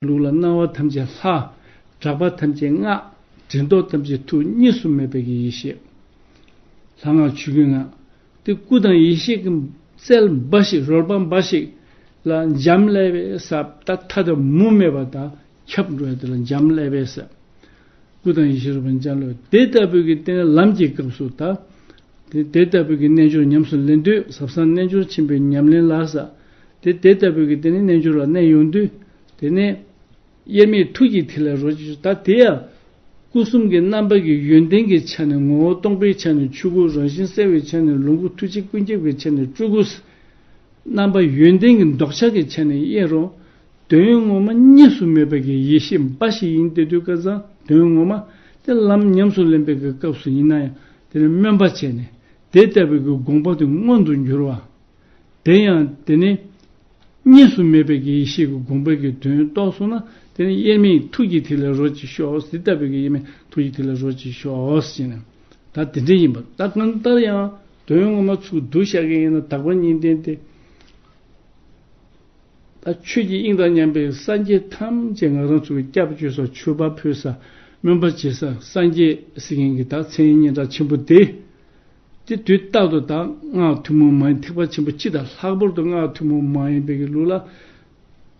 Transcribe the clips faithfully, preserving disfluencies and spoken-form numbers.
ལུགས་ལ་སྣང་བ་ཐམས་ཅད་ལྷ། གྲགས་པ་ཐམས་ཅད་སྔགས། དྲན་རྟོག་ཐམས་ཅད་ཐུགས། གཉིས་སུ་མེད་པའི་གི་ཡེ་ཤེས། ལྷ་སྔགས་ཆོས་ཀྱི་སྔགས། དེ་སྐུ་དང་ཡེ་ཤེས་ཀྱི་རྩལ་འབའ་ཞིག་རོལ་པ་འབའ་ཞིག་ལ་འབྱམས་ཀླས་པའི་ས། ད་མཐའ་དང་མུ་མེད་པ་དང་ཁྱབ་འགྲོ་ཡ་དེ་ལ་འབྱམས་ཀླས་པའི་ས། སྐུ་དང་ཡེ་ཤེས་རོལ་པ་འབྱམས་ཀླས་པ། དེ་ལྟ་བུའི་གི་དེ་ནས་ལམ་གྱི་སྐབས་སུ་ད། དེ་དེ་ལྟ་བུའི་གི་རྣལ་འབྱོར་ཉམས་སུ་ལེན་དུས་ཟབ་གསང་རྣལ་འབྱོར་ཆེན་པོའི་ཉམས་ལེན་ལ་ས། དེ་དེ་ལྟ་བུའི་གི་དེ་ནས་རྣལ་འབྱོར་ལ་གནས་ཡོང་དུས། དེ་ནས་དབྱེར་མེད་ཐུགས་ཀྱི་ཐིག་ལེར་རོ་གཅིག་ཤོག། ད་དེ་ཡང་སྐུ་གསུམ་གྱི་རྣམ་པ་གི་ཡོན་ཏན་གྱི་ཆ་ནས་ངོ་བོ་སྟོང་པའི་ཆ་ནས་ཆོས་སྐུ། རང་བཞིན་གསལ་བའི་ཆ་ནས་ལོངས་སྐུ། ཐུགས་རྗེ་ཀུན་ཁྱབ་ཀྱི་ཆ་ནས་སྤྲུལ་སྐུ། རྣམ་པ་ཡོན་ཏན་གྱི་ལྡོག་ཆ་གི་ཆ་ནས་དབྱེ་རུང་། དོན་ངོ་མ་གཉིས་སུ་མེད་པའི་གི་ཡེ་ཤེས་འབའ་ཞིག་ཡིན། དེ་དུས་ཀ་ཙང་དོན་ངོ་མ་དེ་ལམ་ཉམས་སུ་ལེན་པའི་གི་སྐབས་སུ་ཡིན་ན་ཡང་དེ་ནི་སྨོན་པ་བྱས་ནས་དེ་ལྟ་བུའི་གི་དགོངས་པ་དེ་མངོན་དུ་འགྱུར་བ། དེ་ཡང་དེ་ནི་གཉིས་སུ་མེད་པའི་གི་ཡེ་ཤེས་ཀྱི་དགོངས་པའི་གི་དོན་རྟོགས་སོང་ན། དེ་ནི་དབྱེར་མེད་ཐུགས་ཀྱི་ཐིག་ལེར་རོ་གཅིག་ཤོག། དེ་ལྟ་བུའི་གི་དབྱེར་མེད་ཐུགས་ཀྱི་ཐིག་ལེར་རོ་གཅིག་ཤོག་ཟེར་ནས། ད་དེ་འདྲ་ཡིན་པ། ད་གང་ལྟར་ཡང་དོན་ངོ་མ་ཚུར་བསྡུ་བཞག་གི་ཡིན་ན་དག་པ་གཉིས་ལྡན་དེ། ད་ཆོས་ཀྱི་དབྱིངས་དང་མཉམ་པའི་སངས་རྒྱས་ཐམས་ཅད་ང་རང་ཚོ་གི་སྐྱབས་བཅོལ་ས། མཆོད་པ་ཕུལ་ས། སྨོན་པ་བྱེད་ས། སངས་རྒྱས་ཟེར་མཁན་གྱི་ད་མཚན་སྙན་གྲགས་ཆེན་པོ་དེ། དེ་དུས་རྟག་ཏུ་ད་སྔགས་ཐུན་མོང་མ་ཡིན་ཐེག་པ་ཆེན་པོ་སྤྱི་དང་ལྷག་པར་དུ་སྔགས་ཐུན་མོང་མ་ཡིན་པའི་གི་ལུགས་ལ།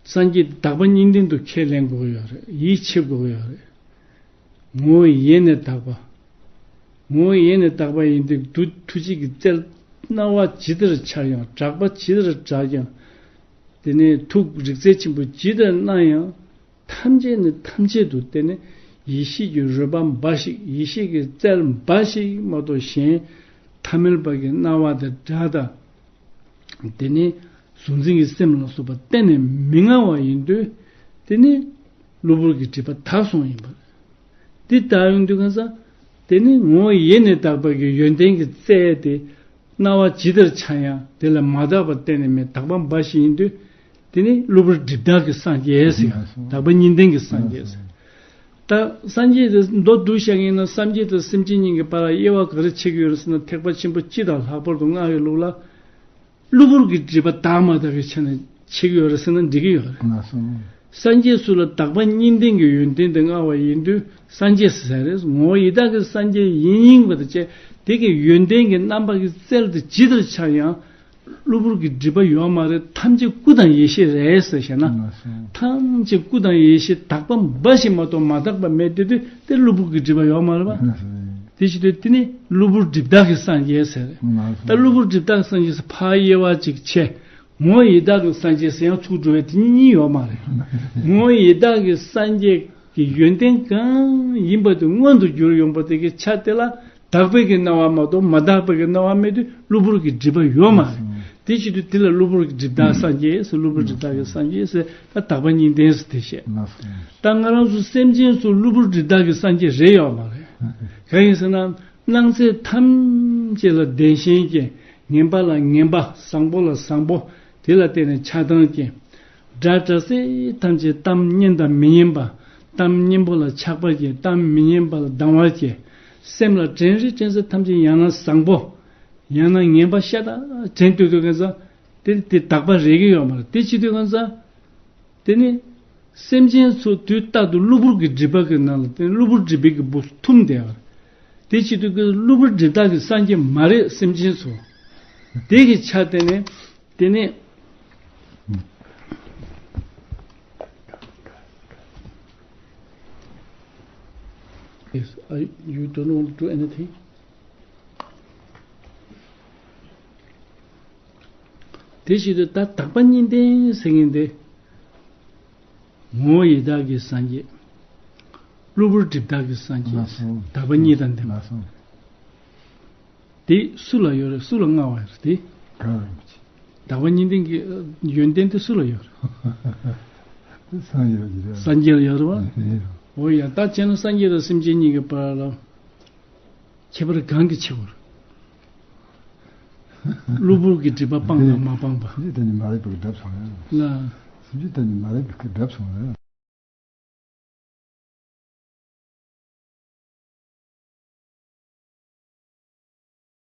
སངས་རྒྱས་དག་པ་གཉིས་ལྡན་དུ་ཁས་ལེན་དགོས་ཀྱི་ཡོད་རེད། ཡིད་ཆེས་དགོས་ཀྱི་ཡོད་རེད། ངོ་བོ་ཡེ་ནས་དག་པ། ངོ་བོ་ཡེ་ནས་དག་པ་ཡིན་དུས་ཐུགས་རྗེ་གི་རྩལ་སྣང་བ་ཇི་ལྟར་འཆར་ཡང་། གྲགས་པ་ཇི་ལྟར་གྲགས་ཀྱང་། དེ་ནས་ཐུགས་རིག་རྩལ་ཆེན་པོ་ཇི་ལྟར་སྣང་ཡང་། ཐམས་ཅད་ནས་ཐམས་ཅད་དུ་དེ་ནི་ཡེ་ཤེས་ཀྱི་རོལ་པ་འབའ་ཞིག། ཡེ་ཤེས་ཀྱི་རྩལ་འབའ་ཞིག་མ་གཏོགས་གཞན་ཐ་མལ་པ་གི་སྣང་བ་དང་སྒྲ་དང་། དེ་ནི་གཟུང་འཛིན་གྱི་སེམས་ལ་སོགས་པ་གཏན་ནས་མི་མངའ་བ་ཡིན་དུས། དེ་ནི་གློ་བུར་གྱི་སྒྲིབ་པ་དག་སོང་ཡིན་པ། དེ་དག་ཡོང་དུས་གང་ཟག་དེ་ནི་ངོ་བོ་ཡེ་ནས་དག་པ་གི་ཡོན་ཏན་གྱི་རྩལ་དེ། སྣང་བ་ཇི་ལྟར་འཆར་ཡང་དེ་ལ་མ་དག་པ་གཏན་ནས་མེད། དག་པ་འབའ་ཞིག་ཡིན་དུས། དེ་ནི་གློ་བུར་སྒྲིབ་དག་གི་སངས་རྒྱས་ཟེར། དག་པ་གཉིས་ལྡན་གྱི་སངས་རྒྱས་ཟེར། ད་སངས་རྒྱས་དེ་མདོར་བསྡུས་བཤད་ཡིན་ན་སངས་རྒྱས་དང་སེམས་ཅན་གཉིས་ཀྱི་བར་ལ་དབྱེ་བ་ག་རེ་ཕྱེ་གི་ཡོད་རེད་ཟེར་ན། ཐེག་པ་ཆེན་པོ་སྤྱི་དང་ལྷག་པར་དུ་སྔགས་ཀྱི་ལུགས་ལ། གློ་བུར་གྱི་སྒྲིབ་པ་དག་མ་དག་གི་ཆ་ནས་ཕྱེ་གི་ཡོད་རེད་ཟེར་ན་འགྲིག་གི་ཡོད་རེད། ལགས་སོ། སངས་རྒྱས་ཚུ་ལ་དག་པ་གཉིས་ལྡན་གྱི་ཡོན་ཏན་དེ་མངའ་བ་ཡིན་དུས་སངས་རྒྱས་ཟེར་རེད། ངོ་བོ་ཡི་དྭགས་ཀྱི་སངས་རྒྱས་ཡིན་ཡིན་པ་དང་བཅས། དེ་གི་ཡོན་ཏན་གྱི་རྣམ་པ་གི་རྩལ་དེ་ཇི་ལྟར་འཆར་ཡང་། གློ་བུར་གྱི་སྒྲིབ་པ་ཡོད་མ་རེད། ཐམས་ཅད་སྐུ་དང་ཡེ་ཤེས་རེད་ཟེར་བཤད་ན། ལགས་སོ། ཐམས་ཅད་སྐུ་དང་ཡེ་ཤེས་དག་པ་འབའ་ཞིག་མ་གཏོགས་མ་དག་པ་མེད་དེ་དུས་དེ་གློ་བུར་གྱི་སྒྲིབ་པ་ཡོད་མ་རེད་པ། ལགས་སོ། དེ་བྱེད་དུས་དེ་ནི་གློ་བུར་སྒྲིབ་དག་གི་སངས་རྒྱས་ཟེར། ལགས་སོ། ད་གློ་བུར་སྒྲིབ་དག་སངས་རྒྱས་ཟེར་ཕར་དབྱེ་བ་གཅིག་ཕྱེ། ངོ་བོ་ཡི་དྭགས་ཀྱི་སངས་རྒྱས་ཟེར་ཡང་ཚུར་འགྲོ་བའི་དེ་གཉིས་ཡོད་མ་རེད། ངོ་བོ་ཡི་དྭགས་ཀྱི་སངས་རྒྱས་ཀྱི་ཡོན་ཏན་གང་ཡིན་པ་དེ་མངོན་དུ་གྱུར་ཡོང་པ་དེ་གི་ཆ་དེ་ལ་དག་པའི་གི་སྣང་བ་མ་གཏོགས་མ་དག་པའི་གི་སྣང་བ་མེད་དུས་གློ་བུར་གྱི་སྒྲིབ་པ་ཡོད་མ་རེད། དེ་བྱེད་དུས་དེ་ལ་གློ་བུར་གྱི་སྒྲིབ་དག་སངས་རྒྱས་ཟེར། གློ་བུར་སྒྲིབ་དག་གི་སངས་རྒྱས་ཟེར། ད་དག་པ་གཉིས་ལྡན་ཟེར་དེ་བཤད། ད་ང་རང་ཚོ་སེམས་ཅན་ཚོ་གློ་བུར་སྒྲིབ་དག་གི་སངས་རྒྱས་རེད་ཡོད་མ་རེད། གང་ཡིན་ཟེར་ན། སྣང་ཚད་ཐམས་ཅད་ལ་བདེན་ཞེན་སྐྱེ། ངན་པ་ལ་ངན་པ། བཟང་པོ་ལ་བཟང་པོ། དེ་ལ་བརྟེན་ནས་ཆགས་སྡང་སྐྱེ། སྒྲ་སྒྲ་ཚད་ཐམས་ཅད་གཏམ་སྙན་དང་མི་སྙན་པ། གཏམ་སྙན་པོ་ལ་ཆགས་པ་སྐྱེ། གཏམ་མི་སྙན་པ་ལ་སྡང་བ་སྐྱེ། སེམས་ལ་དྲན་རིགས་དྲན་ཚད་ཐམས་ཅད་ཡང་ན་བཟང་པོ། ཡང་ན་ངན་པ་ཤ་སྟག་དྲན་སྡོད་དུས་གང་ཟག་དེ་དེ་དག་པ་རེག་གི་ཡོད་མ་རེད། དེ་བྱེད་དུས་གང་ཟག་དེ་ནི་སེམས་ཅན་ཚོ་དུས་རྟག་ཏུ་གློ་བུར་གྱི་སྒྲིབ་པ་གི་ནང་ལ། དེ་ནི་གློ་བུར་སྒྲིབ་པའི་གི་སྦུག་ཐུམ་བསྡད་པ། དེ་བྱེད་དུས་ཀྱི་གློ་བུར་སྒྲིབ་དག་གི་སངས་རྒྱས་མ་རེད་སེམས་ཅན་ཚོ། དེ་གི་ཆ་དེ་ནི་དེ་ནི། Yes, I, you don't want to do anything? དེ་བཞིན་དུ་ད་དག་པ་གཉིས་ལྡན་ཟེར་མཁན་དེ། ངོ་བོ་ཡི་དྭགས་ཀྱི་སངས་རྒྱས། གློ་བུར་སྒྲིབ་དག་གི་སངས་རྒྱས། ལགས་སོ། དག་པ་གཉིས་དང་ལྡན་པ། ལགས་སོ། དེ་སུ་ལ་ཡོད་རེད། སུ་ལ་མངའ་བ་རེད་དེ། གང་རེད། དག་པ་གཉིས་ལྡན་གྱི་ཡོན་ཏན་དེ་སུ་ལ་ཡོད་རེད། སངས་རྒྱས་ལ་ཡོད་རེད་པ། ཨེ། འོ་ཡ། ད་བྱས་ན་སངས་རྒྱས་དང་སེམས་ཅན་གཉིས་ཀྱི་བར་ལ་ཁྱད་པར་གང་གིས་ཕྱེ་དགོས་རེད། གློ་བུར་གྱི་སྒྲིབ་པ་སྤངས་དང་མ་སྤངས་པ། སེམས་ཅན་ཐ་སྙད་མ་རིག་པའི་གི་གྲབས་སོང་ཡ། ལ། སེམས་ཅན་ཐ་སྙད་མ་རིག་པའི་གི་གྲབས་སོང་ཡ།